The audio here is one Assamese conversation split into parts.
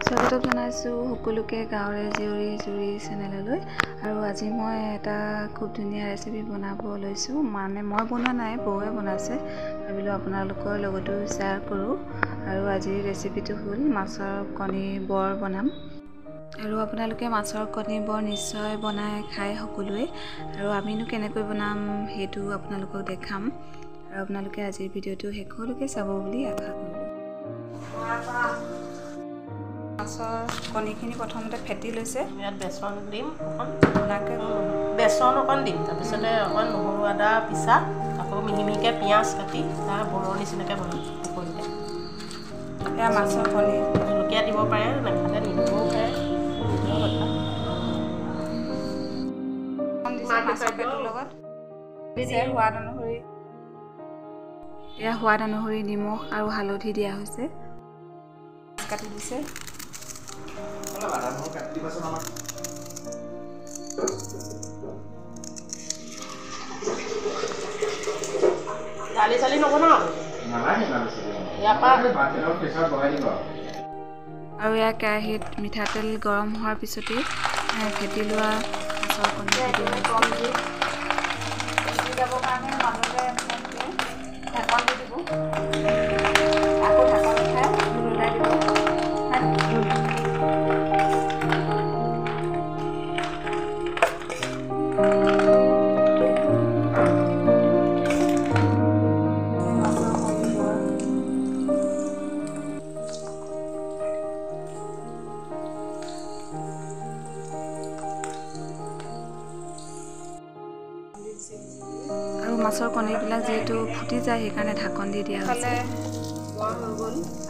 স্বাগতম জনাইছোঁ সকলোকে গাঁৱৰে জীয়ৰী জুৰি চেনেললৈ। আৰু আজি মই এটা খুব ধুনীয়া ৰেচিপি বনাব লৈছোঁ, মানে মই বনোৱা নাই, বৌয়ে বনাইছে, ভাবিলোঁ আপোনালোকৰ লগতো শ্বেয়াৰ কৰোঁ। আৰু আজিৰ ৰেচিপিটো হ'ল মাছৰ কণী বৰ বনাম। আৰু আপোনালোকে মাছৰ কণী বৰ নিশ্চয় বনাই খায় সকলোৱে, আৰু আমিনো কেনেকৈ বনাম সেইটো আপোনালোকক দেখাম। আৰু আপোনালোকে আজিৰ ভিডিঅ'টো শেষলৈকে চাব বুলি আশা কৰিলোঁ। মাছৰ কণীখিনি প্ৰথমতে ফেটি লৈছে। ইয়াত বেচন দিম অকণ, বেচন অকণ দিম, তাৰপিছতে অকণ নহৰু আদা পিছা, আকৌ মিহি মিহিকৈ পিঁয়াজ কাটি তাৰ বৰৰ নিচিনাকৈ বনাম পকৰীতে। এয়া মাছৰ কণী, জলকীয়া দিব পাৰে, নাখালে নিদিবও পাৰে, নিজৰ কথা। মাছৰ পেটুৰ লগত দিছে সোৱাদ অনুসৰি, এয়া সোৱাদ অনুসৰি নিমখ আৰু হালধি দিয়া হৈছে, কাটি দিছে। দালি চালি নবনাও। আৰু এয়া কেৰাহীত মিঠাতেল গৰম হোৱাৰ পিছতেই ফেটি লোৱা মাছৰ কণী ঢাকন দি দিব, আকৌ ঢাকন উঠাই ওলাই দিব। আৰু মাছৰ কণীবিলাক যিহেতু ফুটি যায়, সেইকাৰণে ঢাকন দি দিয়া হৈছে।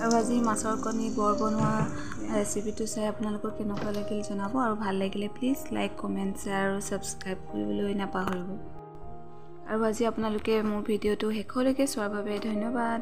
আৰু আজি মাছৰ কণী বৰ বনোৱা ৰেচিপিটো চাই আপোনালোকৰ কেনেকুৱা লাগিল জনাব, আৰু ভাল লাগিলে প্লিজ লাইক, কমেণ্ট, শ্বেয়াৰ আৰু ছাবস্ক্ৰাইব কৰিবলৈ নাপাহৰিব। আৰু আজি আপোনালোকে মোৰ ভিডিঅ'টো শেষলৈকে চোৱাৰ বাবে ধন্যবাদ।